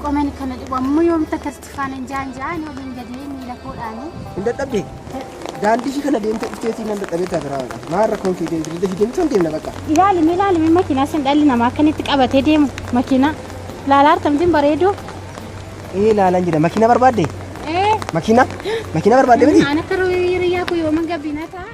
Qomeen kana dhibu ammoo yoomta akkasitti faana jaan jaan waliin gadee miila koodhaanii. Hin dadhabde? Daandii ishii kana deemtee dhufteetii nan dadhabee taate raawwadha. Maal rakkoon kee deemtee deemtee deemna bakka. Ilaalimi ilaalimi makiinaa sin dhalli namaa akkanitti qabatee deemu makiinaa. Laalaa artamtiin bareedu. Ee ilaalan jira. Makiina barbaadde? Ee. Makiina? Makiina barbaadde miti? Aan akka hiriyaa koo yooman gabbinaa ta'a.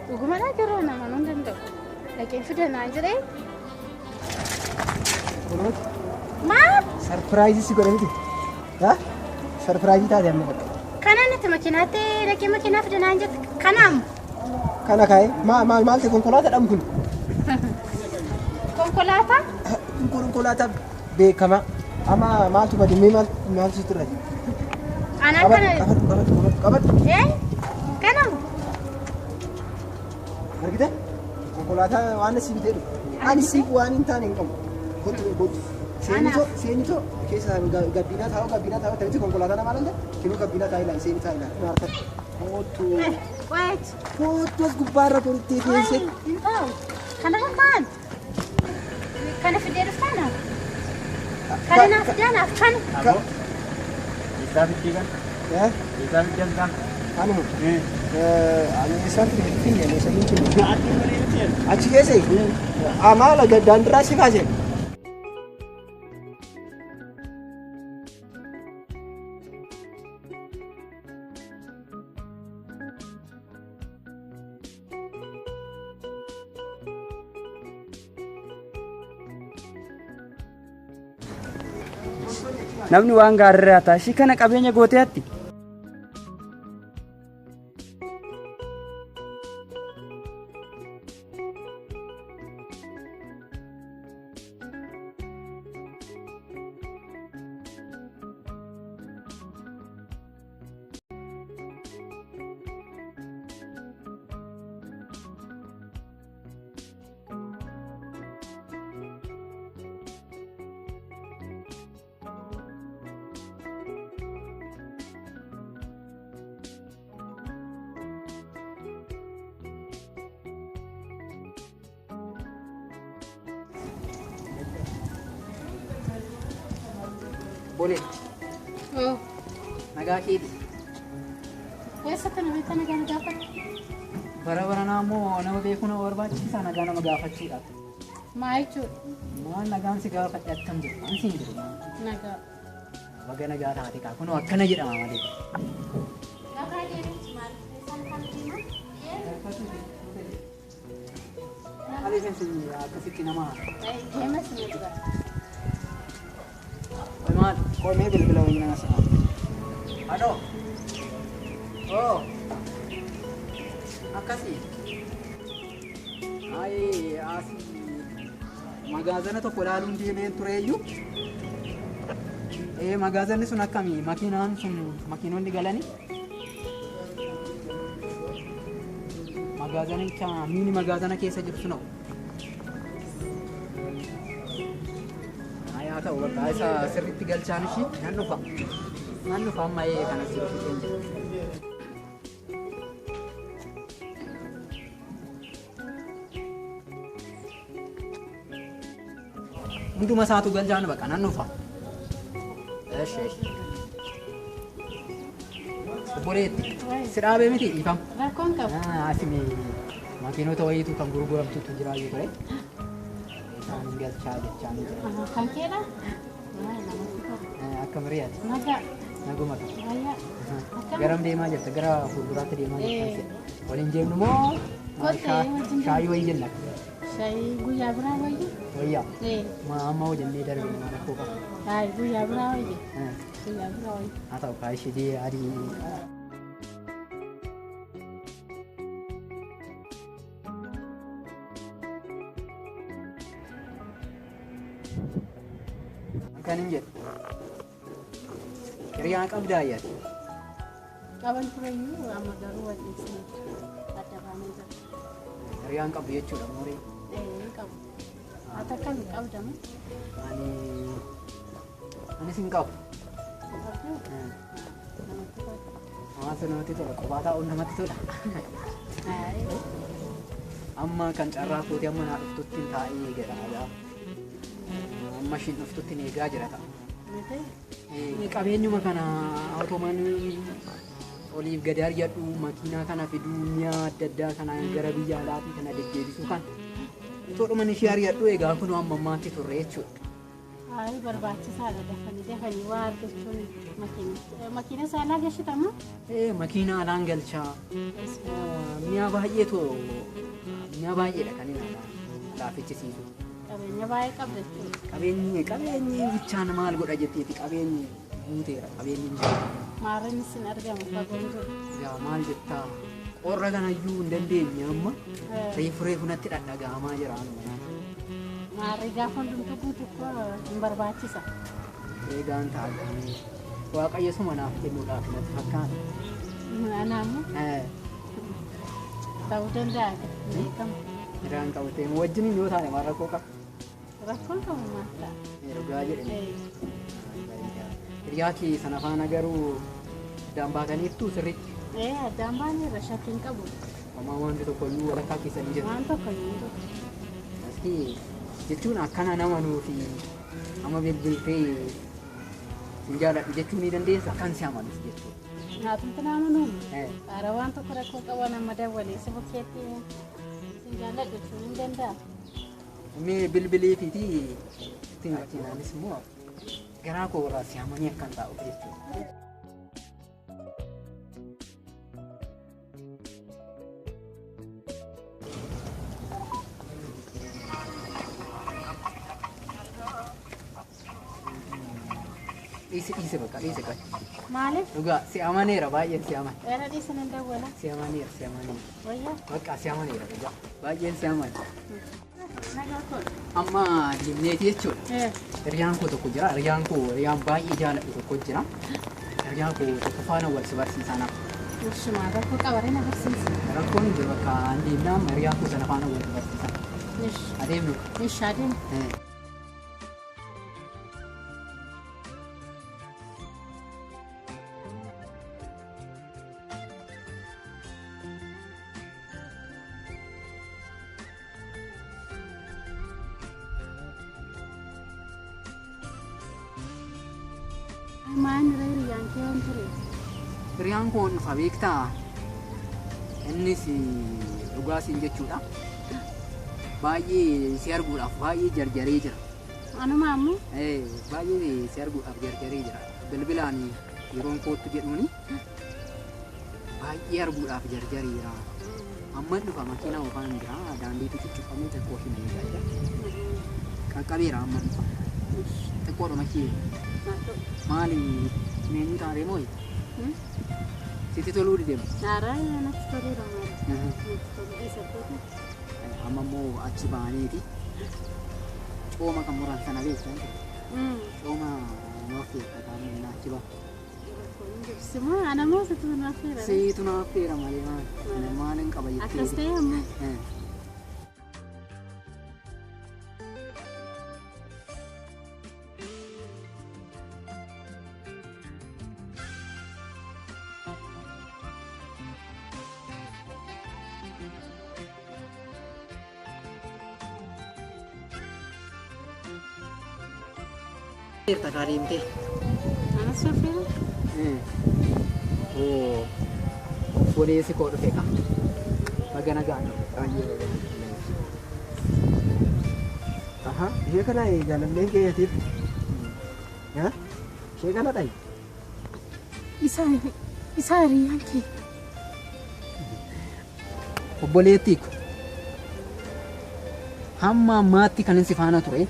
Dhugumadhaa garuu nama nun danda'u. Dhaqeen fida naan jedhee. Maal? Sarpiraayizii si godhe miti? Haa? Sarpiraayizii taate amma bakka. Kana natti makiinaatti dhaqee makiinaa fida naan jette. Kanaam. Kana kaa'ee maal maal maal ta'e konkolaataadhaan kun? Konkolaataa? Kun konkolaataa beekamaa. Amma maaltu bade mee maal maaltu sitti irra jira? Anaan kana. Qabadhu qabadhu qabadhu qabadhu. Ee? Kanaam. Argite? Konkolaataa waan si bitee dhufu. Ani siif waan hin taane hin qabu. Kottu kottu. Seenitoo seenitoo keessa gabbinaa taa'u gabbinaa taa'u ta'etti konkolaataa namaa lanta kinuu gabbinaa taa'e ilaali seenii taa'e ilaali. Kottu. Wait. Kottu as gubbaarra korittee teessee. Hin ta'u. Kana kan ta'an. Kana fidee dhuftaana. Kana naaf fidee naaf kana. Isaa fiddii kan? Isaa fiddii kan? Anuma. Ani isaan finne ani isaan finne. Achi keessa maala daandiraa si kaase. Namni waan gaariirraa ta'a. Ishii kana qabeenya gootee hatti. Bolee. Oh. Nagaa keeti. Eessatti nama itti nagaa na gaafatu? Bara baranaa immoo nama beekuu nama barbaachisa nagaa nama gaafachuudha. Maa jechuudha? Maal nagaan si gaafadhe akkam jiru? Waan siin jiru. Nagaa. Baga nagaa taate kaa kunoo akkana jedhama malee. Nagaa deebichi maal? Isaan kan deeman? Maaliif isin akkasitti nama Deemas ni jira. maal? Qoomee bilbila wayii nama sa'a. Aloo. Oo. Akkasii. Ayi asii magaazana tokko ilaaluun deemeen tureeyyuu. Ee magaazanni sun akkami makiinaan sun makiinonni galanii? Magaazanicha miini magaazana keessa jiru sun hoo? Ayi haa ta'u bakka isa sirriitti galchaan ishii nan dhufa. Nan dhufa amma ee kanas jiru fixeen jira. Hunduma isaatu galchaan bakka nan dhufa. Eshi eshi. Obboleetti si dhaabee miti dhiifama. Rakkoon qabu. Asimi makiinota wayiitu kan gurguramtutu jira iyyuu ture. Isaan galchaa jechaa ni jira. Kan keedha? Namatti tola. Akka miriyaati. Nagaa. Naguma qaba. Wayyaa. Akkam? Garam deemaa jirta? Gara fuulduraatti deemaa jirta. Waliin deemnu moo Kottee wajjin deemna. shaayii wayii jenna? Shaayii guyyaa biraa wayya? Wayyaa. Ee. Ma amma hoo jennee darbine maal rakkoo qaba? Hayi guyyaa biraa wayya. Guyyaa biraa wayya. Haa ta'u kaa ishee adii. Kan hin jedhu. Hiriyaa qabdaa ayyaati. Qaban tureyyuu amma garuu wal dhiisnee adda baanee jira. Hiriyaan qabdu jechuudha moorii. qabu. Ati akkam qabda moo? Anis hin qabu. Hawaasa namatti tola. Kophaa taa'uun namatti tola. Amma kan carraa kootii amma naa dhuftutti hin taa'ee eegala. Amma ishiin dhuftutti hin eegaa jira ta'a. Qabeenyuma kana otoomaan oliif gadi argadhu makiinaa kana fiduu mi'a adda addaa kana gara biyya alaatii kana deddeebisuu kan otoo dhuman ishee argadhu egaa kunoo amma ammaatti turre jechuudha. Ay barbaachisaadha dafanii dafanii waa argachuun makiina isaa alaa galchitamoo? Makiina alaan galchaa. Mi'a baay'eetu mi'a baay'eedha kan inni alaa fichisiisu. Qabeenya baay'ee qabda jechuudha. Qabeenyi bichaan maal godha jetteeti qabeenyi guuteera qabeenyi hin jiru. Maarreen isin argamu fagoon jiru. Yaa maal jettaa qorra kanayyuu hin dandeenye amma reefu natti dhadhaga'amaa jira amma. Maarree gaafa hundumtuu guutu hin barbaachisa. Eegaan taa'anii Waaqayyo suma naaf kennuudhaaf natti fakkaata. Anaamoo ta'uu danda'a beekamu. Irraan qabatee wajjin yoo taane maal rakkoo qaba? Rakkoon qabu maal ta'a? Dhugaa jedhame. Hiriyaa kee sana faana garuu addaan baataniittu sirriitti. Addaan baaneerra shakkiin qabu. Homaa wanti tokko iyyuu walakkaa keessanii jiru. Waan tokko iyyuu jiru. Aski jechuun akkana nama nuufi amma bilbiltee hin jaaladhu jechuu ni dandeessa kan si amanus jechuudha. Naatumti nama nuuni. Haara waan tokko rakkoo qaban amma dawwalee si bukkeetti hin jaaladhu jechuun hin danda'a. Mee bilbilee fiitii ittiin makiinaanis immoo garaa koo irraa si amanii akkan taa'uuf jechuudha. Dhiise bakka dhiise qachi. Maaliif? Dhugaa si amaneera baay'een si amane. Dheera dhiise nan dawwala. Si amaneera si amaneera. Wayyaa? Bakka si amaneera dhugaa baay'een si amane. Nagaa koo. Amma deemneeti jechuudha. Hiriyaan koo tokko jira. Hiriyaan koo hiriyaan baay'ee jaaladhu tokko jira. Hiriyaan koo tokko faana wal si barsiisaa nama. Ishumaa rakkoo qabaree na barsiisa. Rakkoon hin jiru bakka an deemnaa amma hiriyaan koo sana faana wal si barsiisaa. Adeemnu. Ish adeemu. Maal hiriyaan kee waan ture? Hiriyaan koo dhufa beektaa? Innis dhugaa siin jechuudha. Baay'ee si arguudhaaf baay'ee jarjaree jira. Anuma ammoo? Baay'ee si arguudhaaf jarjaree jira. Bilbilaan yeroon kootu jedhuuni baay'ee arguudhaaf jarjareera. Amma dhufa makiinaa oofaan jira. Daandiitu cuccufamee xiqqoo hin eegaa jira. Qaqqabeera amma dhufa. Xiqqoodhuma kee. Maali meenyu taatee mooyi? Sitti toluu didee? Haaraa natti toleera maali? Natti toluu dhiisa kooti. Amma immoo achi ba'aniiti. Cooma kan muran sana beektaa? Cooma naaf feera qaamni achi ba'a. Simoo ana moo situ naaf feera? Situ naaf feera malee maali? Maal hin qaba jettee. Akkas ta'e ammoo. Erta deemtee. Anas shofeera? Oo. Obboleessi koo dhufe ka. Baga nagaan dhufe. Aha, ishee kana jaalalleen keeyyateef. Ishee kana dhayi. Isa hiriyaan kee. Obboleettii ko. Hamma ammaatti kan si faana ture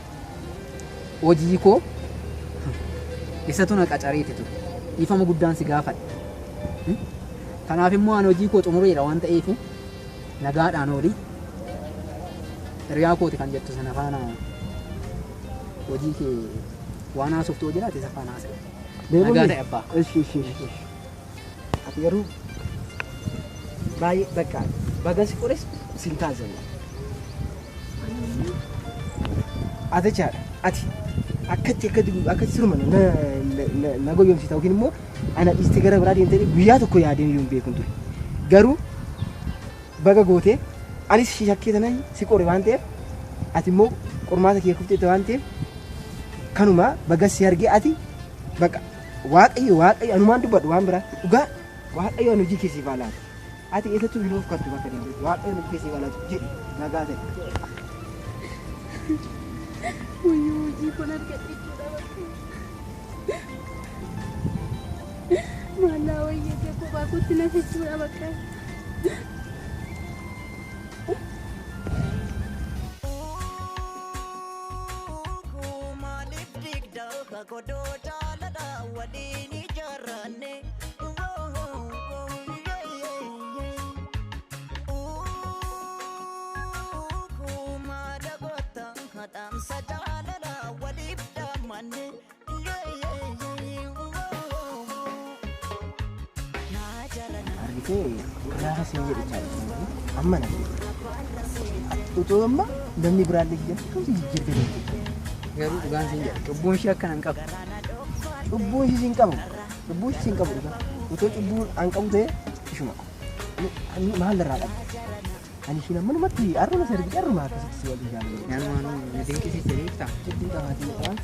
hojii koo isatu na qacareeti ture. Dhiifama guddaan si gaafadha. Kanaaf immoo ani hojii koo xumureera waan ta'eef nagaadhaan ooli. Hiriyaa kooti kan jettu sana faana hojii kee waan haasoftu hoo jiraate isa faana haasa'e. Nagaa ta'e abbaa. Ishi ishi ishi. Ati garuu baay'ee bakka baga si qores sin taasisan. Ati jechaadha. Ati akkatti akkatti akkatti siruma na na na goyyomsita yookiin immoo ana dhiistee gara biraa deemtee guyyaa tokko yaadeen iyyuu hin beekun ture. Garuu baga gootee anis si shakkee tanan si qore waan ta'eef ati immoo qormaata kee kufteetta waan ta'eef kanuma baga si argee ati baqa waaqayyo waaqayyo anumaan dubbadhu waan biraa dhugaa waaqayyo anu hojii kee siif haa laatu. Ati eessattuu hin oofkattu bakka deemtetti waaqayyo hojii kee siif haa laatu jedhi nagaa ta'e. Wayyoo hojii kun argadhe jechuudha bakka. Maallaa wayyee kophaa kootti na jechuudha bakka. Maaliif digda godoo jaalala waliin ijaarranne? Maada goota dhaamsa jaalala waliif dhaammanne. Argitee gaafa siin jedhe jechaadha. Amma na utuu amma namni biraallee jira kamsi jijjiirtee deemte. Garuu dhugaan siin jedha cubbuun ishee akkana hin qabu. Cubbuu ishii siin qabu. Cubbuu ishii siin qabu dhugaa. Utuu cubbuu an qabu ta'e ishuma. Maal irraa qabdi? Ani ishiin ammanumatti har'uma si argite har'uma akkasitti si waliin jaalladha. Naannumaanuu na dinqisiiste beektaa? Cubbuu qabaatiin qabaan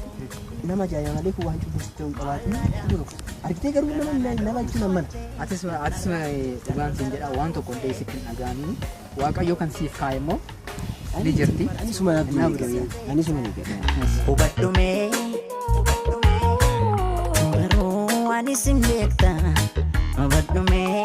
nama ajaa'iba malee kun waan cubbuu sitti ta'uu hin qabaatiin cubbuu tokko. Argitee garuu nama nama jechuun ammana. Atis atis dhugaan siin jedha waan tokko illee sitti hin dhaga'amiin Waaqayyo kan siif kaa'e immoo ni jirti. Ani suma Innaa eeggadha. Ani suma eeggadha. Hubadhu mee garuu ani sin beekta hubadhu mee.